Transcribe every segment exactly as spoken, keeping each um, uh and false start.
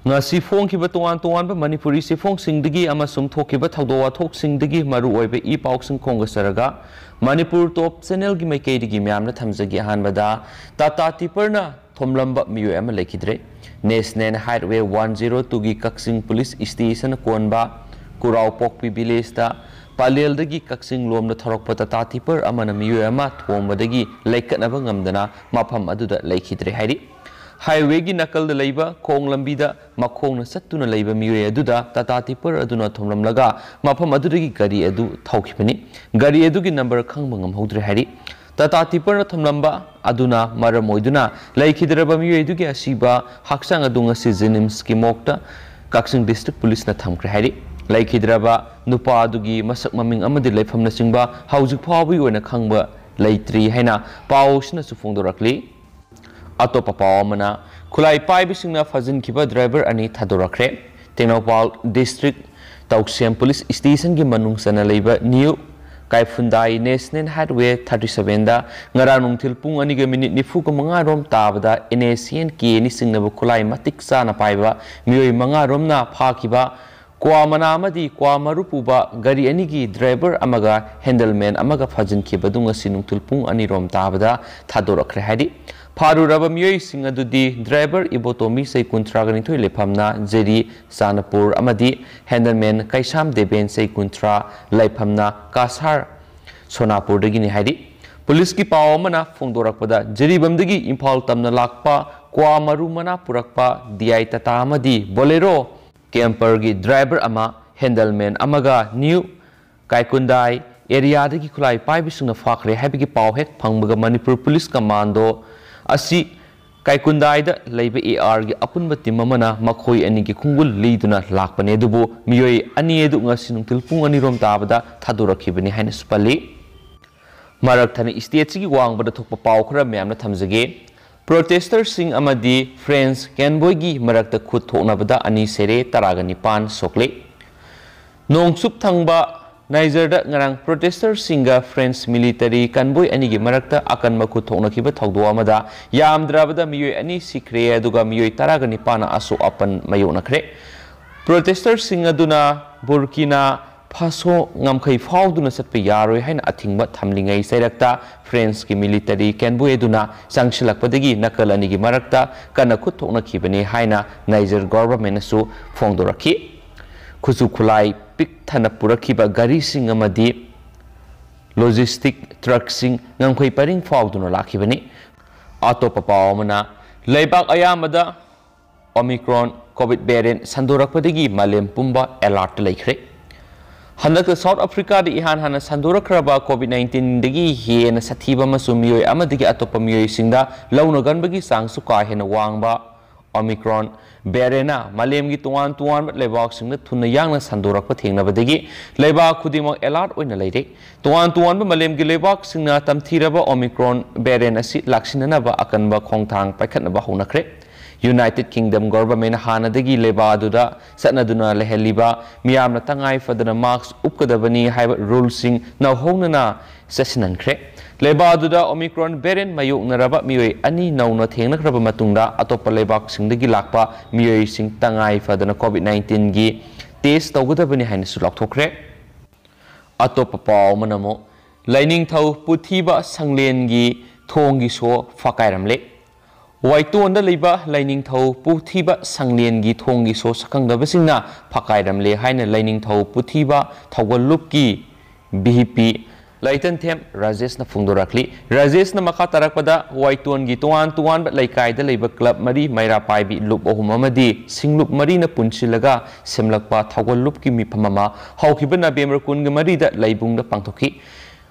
ꯉꯁꯤ ꯐꯣꯡꯈꯤꯕ ꯇꯣꯉꯥꯟ ꯇꯣꯉꯥꯟꯕ ꯃꯅꯤꯄꯨꯔꯤ ꯆꯦꯐꯣꯡꯁꯤꯡꯗꯒꯤ ꯑꯃꯁꯨꯡ ꯊꯣꯛꯈꯤꯕ ꯊꯧꯗꯣꯛ ꯋꯥꯊꯣꯛꯁꯤꯡꯗꯒꯤ ꯃꯔꯨꯑꯣꯏꯕ ꯏ ꯄꯥꯎꯁꯤꯡ ꯈꯣꯝꯒꯠꯆꯔꯒ, ꯃꯅꯤꯄꯨꯔ ꯇꯣꯞ ꯆꯦꯅꯦꯜꯒꯤ ꯃꯥꯏꯀꯩꯗꯒꯤ ꯃꯌꯥꯝꯅ ꯊꯝꯖꯒꯦ꯫ ꯑꯍꯥꯟꯕꯗ, ꯇꯥꯇꯥ ꯇꯤꯄꯔꯅ ꯊꯣꯝꯂꯝꯕ ꯃꯤꯑꯣꯏ ꯑꯃ ꯂꯩꯈꯤꯗ꯭ꯔꯦ꯫ ꯅꯦꯁꯅꯦꯜ ꯍꯥꯏꯠꯋꯦ ꯋꯥꯟ ꯖꯤꯔꯣ ꯇꯨꯒꯤ ꯀꯛꯆꯤꯡ ꯄꯨꯂꯤꯁ ꯁ꯭ꯇꯦꯁꯟ ꯀꯣꯟꯕ ꯀꯨꯔꯥꯎꯄꯣꯛꯄꯤ ꯚꯤꯂꯦꯖꯇ ꯄꯂꯦꯜꯗꯒꯤ ꯀꯛꯆꯤꯡ ꯂꯣꯝꯗ ꯊꯧꯔꯛꯄ ꯇꯥꯇꯥ ꯇꯤꯄꯔ ꯑꯃꯅ ꯃꯤꯑꯣꯏ ꯑꯃ ꯊꯣꯝꯕꯗꯒꯤ ꯂꯩꯈꯠꯅꯕ ꯉꯝꯗꯅ ꯃꯐꯝ ꯑꯗꯨꯗ ꯂꯩꯈꯤꯗ꯭ꯔꯦ ꯍꯥꯏꯔꯤ꯫ ꯍꯥꯏꯋꯦꯒꯤ ꯅꯥꯀꯜꯗ ꯂꯩꯕ ꯈꯣꯡ ꯂꯝꯕꯤꯗ ꯃꯈꯣꯡꯅ ꯆꯠꯇꯨꯅ ꯂꯩꯕ ꯃꯤꯑꯣꯏ ꯑꯗꯨꯗ ꯇꯥꯇꯥ ꯇꯤꯄꯔ ꯑꯗꯨꯅ ꯊꯣꯝꯂꯝꯂꯒ ꯃꯐꯝ ꯑꯗꯨꯗꯒꯤ ꯒꯥꯔꯤ ꯑꯗꯨ ꯊꯧꯈꯤꯕꯅꯤ꯫ ꯒꯥꯔꯤ ꯑꯗꯨꯒꯤ ꯅꯝꯕꯔ ꯈꯪꯕ ꯉꯝꯍꯧꯗ꯭ꯔꯦ ꯍꯥꯏꯔꯤ꯫ ꯇꯥꯇꯥ ꯇꯤꯄꯔꯅ ꯊꯣꯝꯂꯝꯕ ꯑꯗꯨꯅ ꯃꯔꯝ ꯑꯣꯏꯗꯨꯅ ꯂꯩꯈꯤꯗ꯭ꯔꯕ ꯃꯤꯑꯣꯏ ꯑꯗꯨꯒꯤ ꯑꯁꯤꯕ ꯍꯛꯆꯥꯡ ꯑꯗꯨ ꯉꯁꯤ ꯖꯦꯅꯤꯝꯁꯀꯤ ꯃꯣꯔꯒꯇ ꯀꯛꯆꯤꯡ ꯗꯤꯁꯇ꯭ꯔꯤꯛ ꯄꯨꯂꯤꯁꯅ ꯊꯝꯈ꯭ꯔꯦ ꯍꯥꯏꯔꯤ꯫ ꯂꯩꯈꯤꯗ꯭ꯔꯕ ꯅꯨꯄꯥ ꯑꯗꯨꯒꯤ ꯃꯁꯛ ꯃꯃꯤꯡ ꯑꯃꯗꯤ ꯂꯩꯐꯝꯅꯆꯤꯡꯕ ꯍꯧꯖꯤꯛ ꯐꯥꯎꯕꯒꯤ ꯑꯣꯏꯅ ꯈꯪꯕ ꯂꯩꯇ꯭ꯔꯤ ꯍꯥꯏꯅ ꯄꯥꯎꯁꯤꯅꯁꯨ ꯐꯣꯡꯗꯣꯔꯛꯂꯤ꯫ ꯑꯇꯣꯞꯄ ꯄꯥꯎ ꯑꯃꯅ, ꯈꯨꯠꯂꯥꯏ ꯄꯥꯏꯕꯁꯤꯡꯅ ꯐꯥꯖꯤꯟꯈꯤꯕ ꯗ꯭ꯔꯥꯏꯚꯔ ꯑꯅꯤ ꯊꯥꯗꯣꯔꯛꯈ꯭ꯔꯦ꯫ ꯇꯦꯡꯅꯧꯄꯥꯜ ꯗꯤꯁꯇ꯭ꯔꯤꯛ ꯇꯧꯁꯦꯝ ꯄꯨꯂꯤꯁ ꯁ꯭ꯇꯦꯁꯟꯒꯤ ꯃꯅꯨꯡ ꯆꯟꯅ ꯂꯩꯕ ꯅ꯭ꯌꯨ ꯀꯥꯏꯐꯨꯟꯗꯥꯏ ꯅꯦꯁꯅꯦꯜ ꯍꯥꯏꯠꯋꯦ ꯊꯥꯔꯇꯤ ꯁꯚꯦꯟꯗ ꯉꯔꯥꯡ ꯅꯨꯡꯊꯤꯜ ꯄꯨꯡ ꯑꯅꯤꯒ ꯃꯤꯅꯤꯠ ꯅꯤꯐꯨꯒ ꯃꯉꯥ ꯔꯣꯝ ꯇꯥꯕꯗ ꯑꯦꯟ ꯑꯦꯁ ꯁꯤ ꯑꯦꯟ ꯀꯦ ꯑꯅꯤ ꯆꯤꯡꯅꯕ ꯈꯨꯠꯂꯥꯏ ꯃꯇꯤꯛ ꯆꯥꯅ ꯄꯥꯏꯕ ꯃꯤꯑꯣꯏ ꯃꯉꯥ ꯔꯣꯝꯅ ꯐꯥꯈꯤꯕ ꯀ꯭ꯋꯥ ꯃꯅꯥ ꯑꯃꯗꯤ ꯀ꯭ꯋꯥ ꯃꯔꯨ ꯄꯨꯕ ꯒꯥꯔꯤ ꯑꯅꯤꯒꯤ ꯗ꯭ꯔꯥꯏꯚꯔ ꯑꯃꯒ ꯍꯦꯟꯗꯜꯃꯦꯟ ꯑꯃꯒ ꯐꯥꯖꯤꯟꯈꯤꯕ ꯑꯗꯨ ꯉꯁꯤ ꯅꯨꯡꯊꯤꯜ ꯄꯨꯡ ꯑꯅꯤ ꯔꯣꯝ ꯇꯥꯕꯗ ꯊꯥꯗꯣꯔꯛꯈ꯭ꯔꯦ ꯍꯥꯏꯔꯤ꯫ ꯐꯥꯔꯨꯔꯕ ꯃꯤꯑꯣꯏꯁꯤꯡ ꯑꯗꯨꯗꯤ ꯗ꯭ꯔꯥꯏꯚꯔ ꯏꯕꯣꯇꯣꯃꯤ ꯆꯍꯤ ꯀꯨꯟꯊ꯭ꯔꯥꯒ ꯅꯤꯊꯣꯏ ꯂꯩꯐꯝꯅ ꯖꯦꯔꯤ ꯆꯥꯅꯄꯨꯔ ꯑꯃꯗꯤ ꯍꯦꯟꯗꯜꯃꯦꯟ ꯀꯩꯁꯥꯝ ꯗꯦꯕꯦꯟ ꯆꯍꯤ ꯀꯨꯟꯊ꯭ꯔꯥ ꯂꯩꯐꯝꯅ ꯀꯥꯁꯥꯔ ꯁꯣꯅꯥꯄꯨꯔꯗꯒꯤꯅꯤ ꯍꯥꯏꯔꯤ꯫ ꯄꯨꯂꯤꯁꯀꯤ ꯄꯥꯎ ꯑꯃꯅ ꯐꯣꯡꯗꯣꯔꯛꯄꯗ, ꯖꯤꯔꯤꯕꯥꯝꯗꯒꯤ ꯏꯝꯐꯥꯜ ꯇꯝꯅ ꯂꯥꯛꯄ ꯀ꯭ꯋꯥ ꯃꯔꯨ ꯃꯅꯥ ꯄꯨꯔꯛꯄ ꯗꯤ ꯑꯥꯏ ꯇꯥꯇꯥ ꯑꯃꯗꯤ ꯕꯣꯂꯦꯔꯣ ꯀꯦꯝꯄꯔꯒꯤ ꯗ꯭ꯔꯥꯏꯚꯔ ꯑꯃ, ꯍꯦꯟꯗꯜꯃꯦꯟ ꯑꯃꯒ ꯅ꯭ꯌꯨ ꯀꯥꯏꯀꯨꯟꯗꯥꯏ ꯑꯦꯔꯤꯌꯥꯗꯒꯤ ꯈꯨꯠꯂꯥꯏ ꯄꯥꯏꯕꯁꯤꯡꯅ ꯐꯥꯈ꯭ꯔꯦ ꯍꯥꯏꯕꯒꯤ ꯄꯥꯎ ꯍꯦꯛ ꯐꯪꯕꯒ ꯃꯅꯤꯄꯨꯔ ꯄꯨꯂꯤꯁ ꯀꯃꯥꯟꯗꯣ ꯑꯁꯤ ꯀꯥꯏꯀꯨꯟꯗꯥꯏꯗ ꯂꯩꯕ ꯑꯦ ꯑꯥꯔꯒꯤ ꯑꯄꯨꯟꯕ ꯇꯤꯝ ꯑꯃꯅ ꯃꯈꯣꯏ ꯑꯅꯤꯒꯤ ꯈꯣꯡꯒꯨꯜ ꯂꯤꯗꯨꯅ ꯂꯥꯛꯄꯅꯤ꯫ ꯑꯗꯨꯕꯨ ꯃꯤꯑꯣꯏ ꯑꯅꯤ ꯑꯗꯨ ꯉꯁꯤ ꯅꯨꯡꯊꯤꯜ ꯄꯨꯡ ꯑꯅꯤ ꯔꯣꯝ ꯇꯥꯕꯗ ꯊꯥꯗꯣꯔꯛꯈꯤꯕꯅꯤ ꯍꯥꯏꯅꯁꯨ ꯄꯜꯂꯤ꯫ ꯃꯔꯛ ꯊꯠꯅ ꯁ꯭ꯇꯦꯠꯁꯤꯒꯤ ꯋꯥꯡꯃꯗ ꯊꯣꯛꯄ ꯄꯥꯎ ꯈꯔ ꯃꯌꯥꯝꯅ ꯊꯝꯖꯒꯦ꯫ ꯄ꯭ꯔꯣꯇꯦꯁꯇꯔꯁꯤꯡ ꯑꯃꯗꯤ ꯐ꯭ꯔꯦꯟꯁ ꯀꯦꯟꯕꯣꯏꯒꯤ ꯃꯔꯛꯇ ꯈꯨꯠ ꯊꯣꯛꯅꯕꯗ ꯑꯅꯤ ꯁꯤꯔꯦ, ꯇꯔꯥꯒ ꯅꯤꯄꯥꯟ ꯁꯣꯛꯂꯦ꯫ ꯅꯣꯡꯆꯨꯞ ꯊꯪꯕ ꯅꯥꯏꯖꯔꯗ ꯉꯔꯥꯡ ꯄ꯭ꯔꯣꯇꯦꯁꯇꯔꯁꯤꯡꯒ ꯐ꯭ꯔꯦꯟꯁ ꯃꯤꯂꯤꯇꯔꯤ ꯀꯟꯕꯣꯏ ꯑꯅꯤꯒꯤ ꯃꯔꯛꯇ ꯑꯀꯟꯕ ꯈꯨꯠ ꯊꯣꯛꯅꯈꯤꯕ ꯊꯧꯗꯣꯛ ꯑꯃꯗ ꯌꯥꯝꯗ꯭ꯔꯕꯗ ꯃꯤꯑꯣꯏ ꯑꯅꯤ ꯁꯤꯈ꯭ꯔꯦ, ꯑꯗꯨꯒ ꯃꯤꯑꯣꯏ ꯇꯔꯥꯒ ꯅꯤꯄꯥꯟꯅ ꯑꯁꯣꯛ ꯑꯄꯟ ꯃꯥꯌꯣꯛꯅꯈ꯭ꯔꯦ꯫ ꯄ꯭ꯔꯣꯇꯦꯁꯇꯔꯁꯤꯡ ꯑꯗꯨꯅ ꯕꯨꯔꯀꯤꯅꯥ ꯐꯥꯁꯣ ꯉꯝꯈꯩ ꯐꯥꯎꯗꯨꯅ ꯆꯠꯄ ꯌꯥꯔꯣꯏ ꯍꯥꯏꯅ ꯑꯊꯤꯡꯕ ꯊꯝꯂꯤꯉꯩ ꯆꯩꯔꯛꯇ ꯐ꯭ꯔꯦꯟꯁꯀꯤ ꯃꯤꯂꯤꯇꯔꯤ ꯀꯦꯟꯕꯣꯏ ꯑꯗꯨꯅ ꯆꯪꯁꯤꯜꯂꯛꯄꯗꯒꯤ ꯅꯥꯀꯜ ꯑꯅꯤꯒꯤ ꯃꯔꯛꯇ ꯀꯟꯅ ꯈꯨꯠ ꯊꯣꯛꯅꯈꯤꯕꯅꯤ ꯍꯥꯏꯅ ꯅꯥꯏꯖꯔ ꯒꯣꯚꯔꯟꯃꯦꯟꯠꯅꯁꯨ ꯐꯣꯡꯗꯣꯔꯛꯈꯤ꯫ ꯈꯨꯠꯁꯨ ꯈꯨꯠꯂꯥꯏ ꯄꯤꯛ ꯊꯟꯅ ꯄꯨꯔꯛꯈꯤꯕ ꯒꯥꯔꯤꯁꯤꯡ ꯑꯃꯗꯤ ꯂꯣꯖꯤꯁꯇꯤꯛ ꯇ꯭ꯔꯛꯁꯤꯡ ꯉꯝꯈꯩ ꯄꯔꯤꯡ ꯐꯥꯎꯗꯨꯅ ꯂꯥꯛꯈꯤꯕꯅꯤ꯫ ꯑꯇꯣꯞꯄ ꯄꯥꯎ ꯑꯃꯅ, ꯂꯩꯕꯥꯛ ꯑꯌꯥꯝꯕꯗ ꯑꯣꯃꯤꯀ꯭ꯔꯣꯟ ꯀꯣꯚꯤꯗ ꯚꯦꯔꯤꯌꯦꯟꯠ ꯁꯟꯗꯣꯔꯛꯄꯗꯒꯤ ꯃꯥꯂꯦꯝ ꯄꯨꯝꯕ ꯑꯦꯂꯔꯠꯇ ꯂꯩꯈ꯭ꯔꯦ꯫ ꯍꯟꯗꯛꯇ ꯁꯥꯎꯠ ꯑꯐ꯭ꯔꯤꯀꯥꯗ ꯏꯍꯥꯟ ꯍꯥꯟꯅ ꯁꯟꯗꯣꯔꯛꯈ꯭ꯔꯕ ꯀꯣꯚꯤꯗ ꯅꯥꯏꯟꯇꯤꯟꯗꯒꯤ ꯍꯦꯟꯅ ꯁꯥꯊꯤꯕ ꯑꯃꯁꯨꯡ ꯃꯤꯑꯣꯏ ꯑꯃꯗꯒꯤ ꯑꯇꯣꯞꯄ ꯃꯤꯑꯣꯏꯁꯤꯡꯗ ꯂꯧꯅꯒꯟꯕꯒꯤ ꯆꯥꯡꯁꯨ ꯀꯥ ꯍꯦꯟꯅ ꯋꯥꯡꯕ ꯑꯣꯃꯤꯀ꯭ꯔꯣꯟ ꯚꯦꯔꯤꯌꯦꯟꯠꯅ ꯃꯥꯂꯦꯝꯒꯤ ꯇꯣꯉꯥꯟ ꯇꯣꯉꯥꯟꯕ ꯂꯩꯕꯥꯛꯁꯤꯡꯗ ꯊꯨꯅ ꯌꯥꯡꯅ ꯁꯟꯗꯣꯔꯛꯄ ꯊꯦꯡꯅꯕꯗꯒꯤ ꯂꯩꯕꯥꯛ ꯈꯨꯗꯤꯡꯃꯛ ꯑꯦꯂꯔꯠ ꯑꯣꯏꯅ ꯂꯩꯔꯦ꯫ ꯇꯣꯉꯥꯟ ꯇꯣꯉꯥꯟꯕ ꯃꯥꯂꯦꯝꯒꯤ ꯂꯩꯕꯥꯛꯁꯤꯡꯅ ꯇꯝꯊꯤꯔꯕ ꯑꯣꯃꯤꯀ꯭ꯔꯣꯟ ꯚꯦꯔꯤꯌꯦꯟꯠ ꯑꯁꯤ ꯂꯥꯛꯁꯤꯟꯅꯅꯕ ꯑꯀꯟꯕ ꯈꯣꯡꯊꯥꯡ ꯄꯥꯏꯈꯠꯅꯕ ꯍꯧꯅꯈ꯭ꯔꯦ꯫ ꯌꯨꯅꯥꯏꯇꯦꯗ ꯀꯤꯡꯗꯝ ꯒꯣꯚꯔꯟꯃꯦꯟꯠꯅ ꯍꯥꯟꯅꯗꯒꯤ ꯂꯩꯕꯥꯛ ꯑꯗꯨꯗ ꯆꯠꯅꯗꯨꯅ ꯂꯩꯍꯜꯂꯤꯕ ꯃꯤꯌꯥꯝꯅ ꯇꯉꯥꯏ ꯐꯗꯅ ꯃꯥꯁꯛ ꯎꯞꯀꯗꯕꯅꯤ ꯍꯥꯏꯕ ꯔꯨꯜꯁꯤꯡ ꯅꯧꯍꯧꯅꯅ ꯆꯠꯁꯤꯟꯍꯟꯈ꯭ꯔꯦ꯫ ꯂꯩꯕꯥꯛ ꯑꯗꯨꯗ ꯑꯣꯃꯤꯀ꯭ꯔꯣꯟ ꯚꯦꯔꯤꯌꯦꯟꯠ ꯃꯥꯌꯣꯛꯅꯔꯕ ꯃꯤꯑꯣꯏ ꯑꯅꯤ ꯅꯧꯅ ꯊꯦꯡꯅꯈ꯭ꯔꯕ ꯃꯇꯨꯡꯗ ꯑꯇꯣꯞꯄ ꯂꯩꯕꯥꯛꯁꯤꯡꯗꯒꯤ ꯂꯥꯛꯄ ꯃꯤꯑꯣꯏꯁꯤꯡ ꯇꯉꯥꯏ ꯐꯗꯅ ꯀꯣꯚꯤꯗ ꯅꯥꯏꯟꯇꯤꯟꯒꯤ ꯇꯦꯁ ꯇꯧꯒꯗꯕꯅꯤ ꯍꯥꯏꯅꯁꯨ ꯂꯥꯎꯊꯣꯛꯈ꯭ꯔꯦ꯫ ꯑꯇꯣꯞꯄ ꯄꯥꯎ ꯑꯃꯅ ꯑꯃꯨꯛ, ꯂꯥꯏꯅꯤꯡꯊꯧ ꯄꯨꯊꯤꯕ ꯁꯪꯂꯦꯟꯒꯤ ꯊꯣꯡꯒꯤ ꯁꯣ ꯐꯥꯀꯥꯏꯔꯝꯂꯦ꯫ ꯋꯥꯏꯇꯣꯟꯗ ꯂꯩꯕ ꯂꯥꯏꯅꯤꯡꯊꯧ ꯄꯨꯊꯤꯕ ꯁꯪꯂꯦꯟꯒꯤ ꯊꯣꯡꯒꯤ ꯁꯣ ꯁꯛꯈꯪꯗꯕꯁꯤꯡꯅ ꯐꯥꯀꯥꯏꯔꯝꯂꯦ ꯍꯥꯏꯅ ꯂꯥꯏꯅꯤꯡꯊꯧ ꯄꯨꯊꯤꯕ ꯊꯧꯒꯜ ꯂꯨꯞꯀꯤ ꯚꯤ ꯄꯤ ꯂꯩꯇꯟꯊꯦꯝ ꯔꯥꯖꯦꯁꯅ ꯐꯣꯡꯗꯣꯔꯛꯂꯤ꯫ ꯔꯥꯖꯦꯁꯅ ꯃꯈꯥ ꯇꯥꯔꯛꯄꯗ, ꯋꯥꯏꯇꯣꯟꯒꯤ ꯇꯣꯉꯥꯟ ꯇꯣꯉꯥꯟꯕ ꯂꯩꯀꯥꯏꯗ ꯂꯩꯕ ꯀ꯭ꯂꯕ ꯃꯔꯤ, ꯃꯩꯔꯥ ꯄꯥꯏꯕꯤ ꯂꯨꯞ ꯑꯍꯨꯝ ꯑꯃꯗꯤ ꯁꯤꯡꯂꯨꯞ ꯃꯔꯤꯅ ꯄꯨꯟꯁꯤꯜꯂꯒ ꯁꯦꯝꯂꯛꯄ ꯊꯧꯒꯜ ꯂꯨꯞꯀꯤ ꯃꯤꯐꯝ ꯑꯃ ꯍꯧꯈꯤꯕ ꯅꯕꯦꯝꯕꯔ ꯀꯨꯟꯒ ꯃꯔꯤꯗ ꯂꯩꯕꯨꯡꯗ ꯄꯥꯡꯊꯣꯛꯈꯤ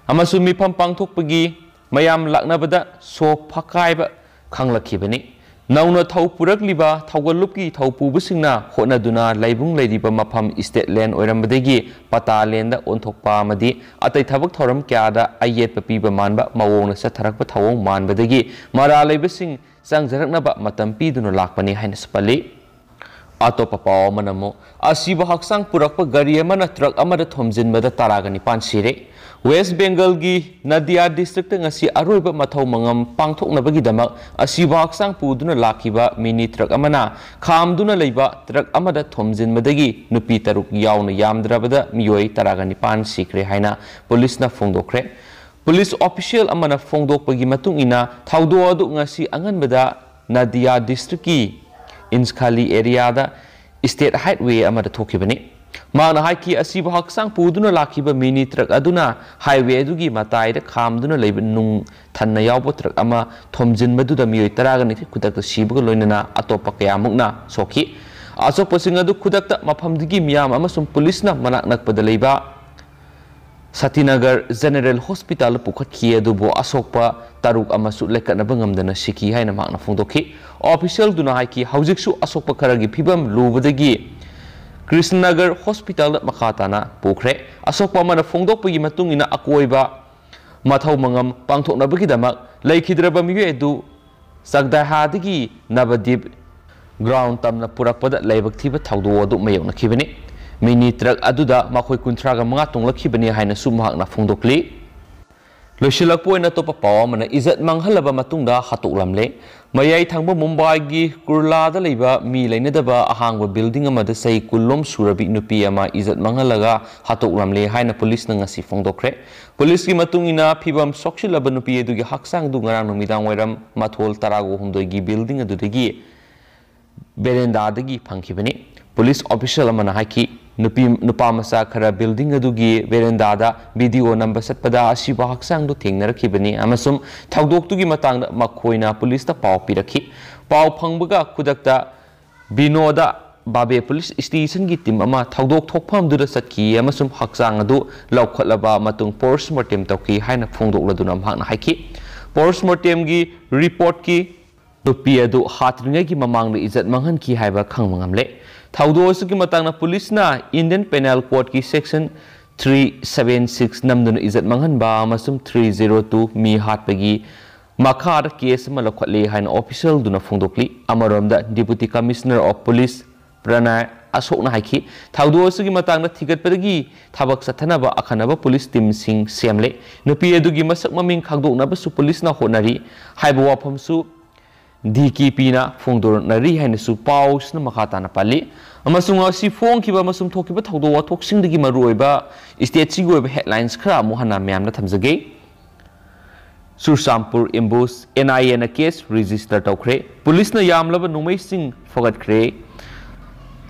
ꯑꯃꯁꯨꯡ ꯃꯤꯐꯝ ꯄꯥꯡꯊꯣꯛꯄꯒꯤ ꯃꯌꯥꯝ ꯂꯥꯛꯅꯕꯗ ꯁꯣ ꯐꯥꯀꯥꯏꯕ ꯈꯪꯂꯛꯈꯤꯕꯅꯤ꯫ ꯅꯧꯅ ꯊꯧ ꯄꯨꯔꯛꯂꯤꯕ ꯊꯧꯒꯜ ꯂꯨꯞꯀꯤ ꯊꯧꯄꯨꯕꯁꯤꯡꯅ ꯍꯣꯠꯅꯗꯨꯅ ꯂꯩꯕꯨꯡ ꯂꯩꯔꯤꯕ ꯃꯐꯝ ꯏꯁꯇꯦꯠ ꯂꯦꯟ ꯑꯣꯏꯔꯝꯕꯗꯒꯤ ꯄꯇꯥ ꯂꯦꯟꯗ ꯑꯣꯟꯊꯣꯛꯄ ꯑꯃꯗꯤ ꯑꯇꯩ ꯊꯕꯛ ꯊꯧꯔꯝ ꯀꯌꯥꯗ ꯑꯌꯦꯠꯄ ꯄꯤꯕ ꯃꯥꯟꯕ ꯃꯑꯣꯡꯅ ꯆꯠꯊꯔꯛꯄ ꯊꯧꯑꯣꯡ ꯃꯥꯟꯕꯗꯒꯤ ꯃꯔꯥꯜ ꯂꯩꯕꯁꯤꯡ ꯆꯪꯖꯔꯛꯅꯕ ꯃꯇꯝ ꯄꯤꯗꯨꯅ ꯂꯥꯛꯄꯅꯤ ꯍꯥꯏꯅꯁꯨ ꯄꯜꯂꯤ꯫ ꯑꯇꯣꯞꯄ ꯄꯥꯎ ꯑꯃꯅ ꯑꯃꯨꯛ, ꯑꯁꯤꯕ ꯍꯛꯆꯥꯡ ꯄꯨꯔꯛꯄ ꯒꯥꯔꯤ ꯑꯃꯅ ꯇ꯭ꯔꯛ ꯑꯃꯗ ꯊꯣꯝꯖꯤꯟꯕꯗ ꯇꯔꯥꯒ ꯅꯤꯄꯥꯟ ꯁꯤꯔꯦ꯫ ꯋꯦꯁ ꯕꯦꯡꯒꯜꯒꯤ ꯅꯗꯤꯌꯥ ꯗꯤꯁꯇ꯭ꯔꯤꯛꯇ ꯉꯁꯤ ꯑꯔꯣꯏꯕ ꯃꯊꯧ ꯃꯉꯝ ꯄꯥꯡꯊꯣꯛꯅꯕꯒꯤꯗꯃꯛ ꯑꯁꯤꯕ ꯍꯛꯆꯥꯡ ꯄꯨꯗꯨꯅ ꯂꯥꯛꯈꯤꯕ ꯃꯤꯅꯤ ꯇ꯭ꯔꯛ ꯑꯃꯅ ꯈꯥꯝꯗꯨꯅ ꯂꯩꯕ ꯇ꯭ꯔꯛ ꯑꯃꯗ ꯊꯣꯝꯖꯤꯟꯕꯗꯒꯤ ꯅꯨꯄꯤ ꯇꯔꯨꯛ ꯌꯥꯎꯅ ꯌꯥꯝꯗ꯭ꯔꯕꯗ ꯃꯤꯑꯣꯏ ꯇꯔꯥꯒ ꯅꯤꯄꯥꯟ ꯁꯤꯈ꯭ꯔꯦ ꯍꯥꯏꯅ ꯄꯨꯂꯤꯁꯅ ꯐꯣꯡꯗꯣꯛꯈ꯭ꯔꯦ꯫ ꯄꯨꯂꯤꯁ ꯑꯣꯐꯤꯁꯤꯌꯦꯜ ꯑꯃꯅ ꯐꯣꯡꯗꯣꯛꯄꯒꯤ ꯃꯇꯨꯡ ꯏꯟꯅ, ꯊꯧꯗꯣꯛ ꯑꯗꯨ ꯉꯁꯤ ꯑꯉꯟꯕꯗ ꯅꯗꯤꯌꯥ ꯗꯤꯁꯇ꯭ꯔꯤꯛꯀꯤ ꯏꯟꯁꯈꯥꯂꯤ ꯑꯦꯔꯤꯌꯥꯗ ꯏꯁꯇꯦꯠ ꯍꯥꯏꯠꯋꯦ ꯑꯃꯗ ꯊꯣꯛꯈꯤꯕꯅꯤ꯫ ꯃꯍꯥꯛꯅ ꯍꯥꯏꯈꯤ, ꯑꯁꯤꯕ ꯍꯛꯆꯥꯡ ꯄꯨꯗꯨꯅ ꯂꯥꯛꯈꯤꯕ ꯃꯤꯅꯤ ꯇ꯭ꯔꯛ ꯑꯗꯨꯅ ꯍꯥꯏꯋꯦ ꯑꯗꯨꯒꯤ ꯃꯇꯥꯏꯗ ꯈꯥꯝꯗꯨꯅ ꯂꯩꯕ ꯅꯨꯡ ꯊꯟꯅ ꯌꯥꯎꯕ ꯇ꯭ꯔꯛ ꯑꯃ ꯊꯣꯝꯖꯤꯟꯕꯗꯨꯗ ꯃꯤꯑꯣꯏ ꯇꯔꯥꯒ ꯅꯤꯊꯣꯏ ꯈꯨꯗꯛꯇ ꯁꯤꯕꯒ ꯂꯣꯏꯅꯅ ꯑꯇꯣꯞꯄ ꯀꯌꯥꯃꯨꯛꯅ ꯁꯣꯛꯈꯤ꯫ ꯑꯁꯣꯛꯄꯁꯤꯡ ꯑꯗꯨ ꯈꯨꯗꯛꯇ ꯃꯐꯝꯗꯨꯒꯤ ꯃꯤꯌꯥꯝ ꯑꯃꯁꯨꯡ ꯄꯨꯂꯤꯁꯅ ꯃꯅꯥꯛ ꯅꯛꯄꯗ ꯂꯩꯕ ꯁꯇꯤꯅꯒꯔ ꯖꯦꯅꯔꯦꯜ ꯍꯣꯁꯄꯤꯇꯥꯜꯗ ꯄꯨꯈꯠꯈꯤ, ꯑꯗꯨꯕꯨ ꯑꯁꯣꯛꯄ ꯇꯔꯨꯛ ꯑꯃꯁꯨ ꯂꯩꯈꯠꯅꯕ ꯉꯝꯗꯅ ꯁꯤꯈꯤ ꯍꯥꯏꯅ ꯃꯍꯥꯛꯅ ꯐꯣꯡꯗꯣꯛꯈꯤ꯫ ꯑꯣꯐꯤꯁꯤꯌꯦꯜꯗꯨꯅ ꯍꯥꯏꯈꯤ, ꯍꯧꯖꯤꯛꯁꯨ ꯑꯁꯣꯛꯄ ꯈꯔꯒꯤ ꯐꯤꯕꯝ ꯂꯨꯕꯗꯒꯤ ꯀ꯭ꯔꯤꯁꯅꯅꯒꯔ ꯍꯣꯁꯄꯤꯇꯥꯜꯗ ꯃꯈꯥ ꯇꯥꯅ ꯄꯨꯈ꯭ꯔꯦ꯫ ꯑꯁꯣꯛꯄ ꯑꯃꯅ ꯐꯣꯡꯗꯣꯛꯄꯒꯤ ꯃꯇꯨꯡ ꯏꯟꯅ, ꯑꯀꯣꯏꯕ ꯃꯊꯧ ꯃꯉꯝ ꯄꯥꯡꯊꯣꯛꯅꯕꯒꯤꯗꯃꯛ ꯂꯩꯈꯤꯗ꯭ꯔꯕ ꯃꯤꯑꯣꯏ ꯑꯗꯨ ꯆꯛꯗꯥꯍꯥꯗꯒꯤ ꯅꯕꯗꯤꯞ ꯒ꯭ꯔꯥꯎꯟ ꯇꯝꯅ ꯄꯨꯔꯛꯄꯗ ꯂꯥꯏꯕꯛ ꯊꯤꯕ ꯊꯧꯗꯣꯛ ꯑꯗꯨ ꯃꯥꯌꯣꯛꯅꯈꯤꯕꯅꯤ꯫ ꯃꯤꯅꯤ ꯇ꯭ꯔꯛ ꯑꯗꯨꯗ ꯃꯈꯣꯏ ꯀꯨꯟꯊ꯭ꯔꯥꯒ ꯃꯉꯥ ꯇꯣꯡꯂꯛꯈꯤꯕꯅꯤ ꯍꯥꯏꯅꯁꯨ ꯃꯍꯥꯛꯅ ꯐꯣꯡꯗꯣꯛꯂꯤ꯫ ꯂꯣꯏꯁꯤꯜꯂꯛꯄ ꯑꯣꯏꯅ ꯑꯇꯣꯞꯄ ꯄꯥꯎ ꯑꯃꯅ, ꯏꯖꯠ ꯃꯥꯡꯍꯜꯂꯕ ꯃꯇꯨꯡꯗ ꯍꯥꯠꯇꯣꯛꯂꯝꯂꯦ꯫ ꯃꯌꯥꯏ ꯊꯪꯕ ꯃꯨꯝꯕꯥꯏꯒꯤ ꯀꯨꯔꯂꯥꯗ ꯂꯩꯕ ꯃꯤ ꯂꯩꯅꯗꯕ ꯑꯍꯥꯡꯕ ꯕꯤꯜꯗꯤꯡ ꯑꯃꯗ ꯆꯍꯤ ꯀꯨꯟꯂꯣꯝ ꯁꯨꯔꯕꯤ ꯅꯨꯄꯤ ꯑꯃ ꯏꯖꯠ ꯃꯥꯡꯍꯜꯂꯒ ꯍꯥꯠꯇꯣꯛꯂꯝꯂꯦ ꯍꯥꯏꯅ ꯄꯨꯂꯤꯁꯅ ꯉꯁꯤ ꯐꯣꯡꯗꯣꯛꯈ꯭ꯔꯦ꯫ ꯄꯨꯂꯤꯁꯀꯤ ꯃꯇꯨꯡ ꯏꯟꯅ, ꯐꯤꯕꯝ ꯁꯣꯛꯆꯤꯜꯂꯕ ꯅꯨꯄꯤ ꯑꯗꯨꯒꯤ ꯍꯛꯆꯥꯡꯗꯨ ꯉꯔꯥꯡ ꯅꯨꯃꯤꯗꯥꯡ ꯋꯥꯏꯔꯝ ꯃꯊꯣꯜ ꯇꯔꯥꯒ ꯍꯨꯝꯗꯣꯏꯒꯤ ꯕꯤꯜꯗꯤꯡ ꯑꯗꯨꯗꯒꯤ ꯕꯦꯔꯦꯟꯗꯥꯗꯒꯤ ꯐꯪꯈꯤꯕꯅꯤ꯫ ꯄꯨꯂꯤꯁ ꯑꯣꯐꯤꯁꯤꯌꯦꯜ ꯑꯃꯅ ꯍꯥꯏꯈꯤ, ꯅꯨꯄꯤ, ꯅꯨꯄꯥ ꯃꯆꯥ ꯈꯔ ꯕꯤꯜꯗꯤꯡ ꯑꯗꯨꯒꯤ ꯕꯦꯔꯦꯟꯗꯥꯗ ꯚꯤꯗꯤꯑꯣ ꯅꯝꯕ ꯆꯠꯄꯗ ꯑꯁꯤꯕ ꯍꯛꯆꯥꯡꯗꯨ ꯊꯦꯡꯅꯔꯛꯈꯤꯕꯅꯤ ꯑꯃꯁꯨꯡ ꯊꯧꯗꯣꯛꯇꯨꯒꯤ ꯃꯇꯥꯡꯗ ꯃꯈꯣꯏꯅ ꯄꯨꯂꯤꯁꯇ ꯄꯥꯎ ꯄꯤꯔꯛꯈꯤ꯫ ꯄꯥꯎ ꯐꯪꯕꯒ ꯈꯨꯗꯛꯇ ꯕꯤꯅꯣꯗ ꯕꯥꯕꯦ ꯄꯨꯂꯤꯁ ꯁ꯭ꯇꯦꯁꯟꯒꯤ ꯇꯤꯝ ꯑꯃ ꯊꯧꯗꯣꯛ ꯊꯣꯛꯐꯝꯗꯨꯗ ꯆꯠꯈꯤ ꯑꯃꯁꯨꯡ ꯍꯛꯆꯥꯡ ꯑꯗꯨ ꯂꯧꯈꯠꯂꯕ ꯃꯇꯨꯡ ꯄꯣꯁꯃꯣꯔꯇꯦꯝ ꯇꯧꯈꯤ ꯍꯥꯏꯅ ꯐꯣꯡꯗꯣꯛꯂꯗꯨꯅ ꯃꯍꯥꯛꯅ ꯍꯥꯏꯈꯤ꯫ ꯄꯣꯁꯃꯣꯔꯇꯦꯝꯒꯤ ꯔꯤꯄꯣꯔꯠꯀꯤ ꯅꯨꯄꯤ ꯑꯗꯨ ꯍꯥꯠꯇ꯭ꯔꯤꯉꯩꯒꯤ ꯃꯃꯥꯡꯗ ꯏꯖꯠ ꯃꯥꯡꯍꯟꯈꯤ ꯍꯥꯏꯕ ꯈꯪꯕ ꯉꯝꯂꯦ꯫ ꯊꯧꯗꯣꯛ ꯑꯁꯤꯒꯤ ꯃꯇꯥꯡꯗ ꯄꯨꯂꯤꯁꯅ ꯏꯟꯗꯤꯌꯟ ꯄꯦꯅꯦꯜ ꯀꯣꯗꯀꯤ ꯁꯦꯛꯁꯟ ꯊ꯭ꯔꯤ ꯁꯚꯦꯟ ꯁꯤꯛꯁ ꯅꯝꯗꯨꯅ ꯏꯖꯠ ꯃꯥꯡꯍꯟꯕ ꯑꯃꯁꯨꯡ ꯊ꯭ꯔꯤ ꯖꯦꯔꯣ ꯇꯨ ꯃꯤ ꯍꯥꯠꯄꯒꯤ ꯃꯈꯥꯗ ꯀꯦꯁ ꯑꯃ ꯂꯧꯈꯠꯂꯦ ꯍꯥꯏꯅ ꯑꯣꯐꯤꯁꯤꯌꯦꯜꯗꯨꯅ ꯐꯣꯡꯗꯣꯛꯂꯤ꯫ ꯑꯃꯔꯣꯝꯗ, deputy commissioner of police Prana ꯑꯁꯣꯛꯅ ꯍꯥꯏꯈꯤ꯫ ꯊꯧꯗꯣꯛ ꯑꯁꯤꯒꯤ ꯃꯇꯥꯡꯗ ꯊꯤꯒꯠꯄꯗꯒꯤ ꯊꯕꯛ ꯆꯠꯊꯅꯕ ꯑꯈꯟꯅꯕ ꯄꯨꯂꯤꯁ ꯇꯤꯝꯁꯤꯡ ꯁꯦꯝꯂꯦ꯫ ꯅꯨꯄꯤ ꯑꯗꯨꯒꯤ ꯃꯁꯛ ꯃꯃꯤꯡ ꯈꯪꯗꯣꯛꯅꯕꯁꯨ ꯄꯨꯂꯤꯁꯅ ꯍꯣꯠꯅꯔꯤ ꯍꯥꯏꯕ ꯋꯥꯐꯝꯁꯨ ꯗꯤ ꯀꯦ ꯄꯤꯅ ꯐꯣꯡꯗꯣꯔꯛꯅꯔꯤ ꯍꯥꯏꯅꯁꯨ ꯄꯥꯎꯁꯤꯅ ꯃꯈꯥ ꯇꯥꯅ ꯄꯜꯂꯤ꯫ ꯑꯃꯁꯨꯡ ꯉꯁꯤ ꯐꯣꯡꯈꯤꯕ ꯑꯃꯁꯨꯡ ꯊꯣꯛꯈꯤꯕ ꯊꯧꯗꯣꯛ ꯋꯥꯊꯣꯛꯁꯤꯡꯗꯒꯤ ꯃꯔꯨꯑꯣꯏꯕ ꯁ꯭ꯇꯦꯠꯁꯤꯒꯤ ꯑꯣꯏꯕ ꯍꯦꯗꯂꯥꯏꯟꯁ ꯈꯔ ꯑꯃꯨꯛ ꯍꯟꯅ ꯃꯌꯥꯝꯅ ꯊꯝꯖꯒꯦ꯫ ꯆꯨꯔꯆꯥꯟꯄꯨꯔ ꯑꯦꯝꯕꯨꯁ, ꯑꯦꯟ ꯑꯥꯏ ꯑꯦꯅ ꯀꯦꯁ ꯔꯦꯖꯤꯁꯇꯔ ꯇꯧꯈ꯭ꯔꯦ꯫ ꯄꯨꯂꯤꯁꯅ ꯌꯥꯝꯂꯕ ꯅꯣꯡꯃꯩꯁꯤꯡ ꯐꯒꯠꯈ꯭ꯔꯦ꯫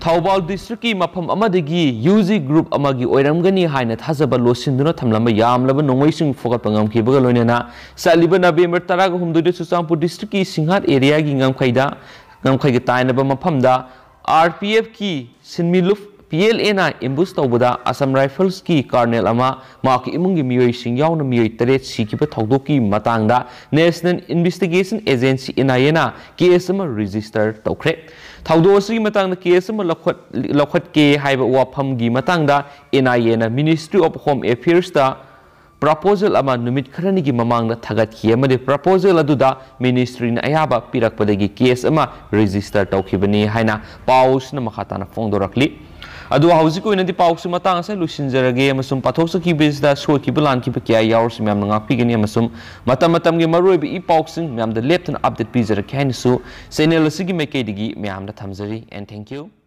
ꯊꯧꯕꯥꯜ ꯗꯤꯁꯇ꯭ꯔꯤꯛꯀꯤ ꯃꯐꯝ ꯑꯃꯗꯒꯤ ꯌꯨ ꯖꯤ ꯒ꯭ꯔꯨꯞ ꯑꯃꯒꯤ ꯑꯣꯏꯔꯝꯒꯅꯤ ꯍꯥꯏꯅ ꯊꯥꯖꯕ ꯂꯣꯠꯁꯤꯟꯗꯨꯅ ꯊꯝꯂꯝꯕ ꯌꯥꯝꯂꯕ ꯅꯣꯡꯃꯩꯁꯤꯡ ꯐꯒꯠꯄ ꯉꯝꯈꯤꯕꯒ ꯂꯣꯏꯅꯅ ꯆꯠꯂꯤꯕ ꯅꯕꯦꯝꯕꯔ ꯇꯔꯥꯒ ꯍꯨꯝꯗꯣꯏꯗ ꯆꯨꯔꯆꯥꯟꯄꯨꯔ ꯗꯤꯁꯇ꯭ꯔꯤꯛꯀꯤ ꯁꯤꯡꯍꯥꯠ ꯑꯦꯔꯤꯌꯥꯒꯤ ꯉꯝꯈꯩꯗ, ꯉꯝꯈꯩꯒ ꯇꯥꯏꯅꯕ ꯃꯐꯝꯗ ꯑꯥꯔ ꯄꯤ ꯑꯦꯐꯀꯤ ꯁꯤꯟꯃꯤꯂꯨꯞ ꯄꯤ ꯑꯦꯜ ꯑꯦꯅ ꯑꯦꯝꯕꯨꯁ ꯇꯧꯕꯗ ꯑꯁꯥꯝ ꯔꯥꯏꯐꯜꯁꯀꯤ ꯀꯔꯅꯦꯜ ꯑꯃ, ꯃꯍꯥꯛꯀꯤ ꯏꯃꯨꯡꯒꯤ ꯃꯤꯑꯣꯏꯁꯤꯡ ꯌꯥꯎꯅ ꯃꯤꯑꯣꯏ ꯇꯔꯦꯠ ꯁꯤꯈꯤꯕ ꯊꯧꯗꯣꯛꯀꯤ ꯃꯇꯥꯡꯗ ꯅꯦꯁꯅꯦꯜ ꯏꯟꯚꯦꯁꯇꯤꯒꯦꯁꯟ ꯑꯦꯖꯦꯟꯁꯤ, ꯑꯦꯟ ꯑꯥꯏ ꯑꯦꯅ ꯀꯦꯁ ꯑꯃ ꯔꯦꯖꯤꯁꯇꯔ ꯇꯧꯈ꯭ꯔꯦ꯫ ꯊꯧꯗꯣꯛ ꯑꯁꯤꯒꯤ ꯃꯇꯥꯡꯗ ꯀꯦꯁ ꯑꯃ ꯂꯧꯈꯠ-, ꯂꯧꯈꯠꯀꯦ ꯍꯥꯏꯕ ꯋꯥꯐꯝꯒꯤ ꯃꯇꯥꯡꯗ ꯑꯦꯟ ꯑꯥꯏ ꯑꯦꯅ ꯃꯤꯅꯤꯁꯇ꯭ꯔꯤ ꯑꯣꯐ ꯍꯣꯝ ꯑꯦꯐꯤꯌꯔꯁꯇ ꯄ꯭ꯔꯄꯣꯖꯦꯜ ꯑꯃ ꯅꯨꯃꯤꯠ ꯈꯔꯅꯤꯒꯤ ꯃꯃꯥꯡꯗ ꯊꯥꯒꯠꯈꯤ ꯑꯃꯗꯤ ꯄ꯭ꯔꯄꯣꯖꯦꯜ ꯑꯗꯨꯗ ꯃꯤꯅꯤꯁꯇ꯭ꯔꯤꯅ ꯑꯌꯥꯕ ꯄꯤꯔꯛꯄꯗꯒꯤ ꯀꯦꯁ ꯑꯃ ꯔꯦꯖꯤꯁꯇꯔ ꯇꯧꯈꯤꯕꯅꯤ ꯍꯥꯏꯅ ꯄꯥꯎꯁꯤꯅ ꯃꯈꯥ ꯇꯥꯅ ꯐꯣꯡꯗꯣꯔꯛꯂꯤ꯫ ꯑꯗꯨ ꯍꯧꯖꯤꯛꯀꯤ ꯑꯣꯏꯅꯗꯤ ꯄꯥꯎꯁꯤ ꯃꯇꯥꯡ ꯑꯁꯤꯗ ꯂꯣꯏꯁꯤꯟꯖꯔꯒꯦ ꯑꯃꯁꯨꯡ ꯄꯥꯊꯣꯛꯆꯈꯤꯕꯁꯤꯗ ꯁꯣꯏꯈꯤꯕ ꯂꯥꯟꯈꯤꯕ ꯀꯌꯥ ꯌꯥꯎꯔꯁꯨ ꯃꯌꯥꯝꯅ ꯉꯥꯛꯄꯤꯒꯅꯤ ꯑꯃꯁꯨꯡ ꯃꯇꯝ ꯃꯇꯝꯒꯤ ꯃꯔꯨꯑꯣꯏꯕ ꯏ ꯄꯥꯎꯁꯤꯡ ꯃꯌꯥꯝꯗ ꯂꯦꯞꯇꯅ ꯑꯞꯗꯦꯠ ꯄꯤꯖꯔꯛꯀꯦ ꯍꯥꯏꯅꯁꯨ ꯆꯦꯅꯦꯜ ꯑꯁꯤꯒꯤ ꯃꯥꯏꯀꯩꯗꯒꯤ ꯃꯌꯥꯝꯗ ꯊꯝꯖꯔꯤ꯫ And thank you.